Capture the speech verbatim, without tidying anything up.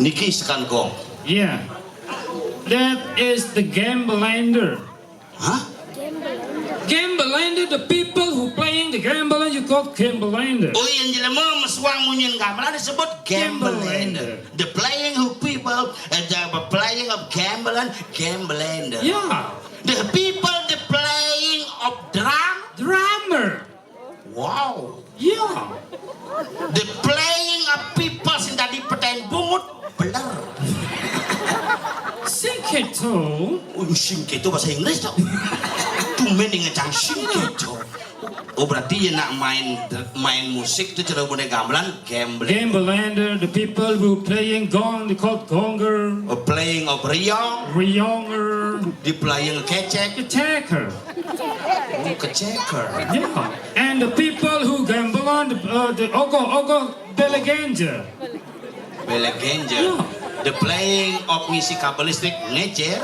Niki sekan gong. Yeah. That is the gambelander. Hah? Gambelander, the people who playing the gambling, you call gambelander. Oh, yang jelema mesuang munyin gamelan disebut gambelander. The playing of people, uh, the playing of gambling, gambelander. Yeah. The people the playing of drum. Drummer. Wow. Yeah. The playing of people sing tadi peten bungut beler. Sing it too. Oh, sing itu bahasa Inggris tuh. Tumen ngecang sing itu. Oh, berarti ya nak main main musik tuh cara punya gamelan gambling. Gambelander, the people who playing gong, they called gonger. A playing of riong, Rionger. Di playing kecek, Attacker. Keceker. Yeah. And the people who gamble on the, uh, the ogo ogo beleganja. Belegenja. The playing of ngisi kabel listrik ngejer.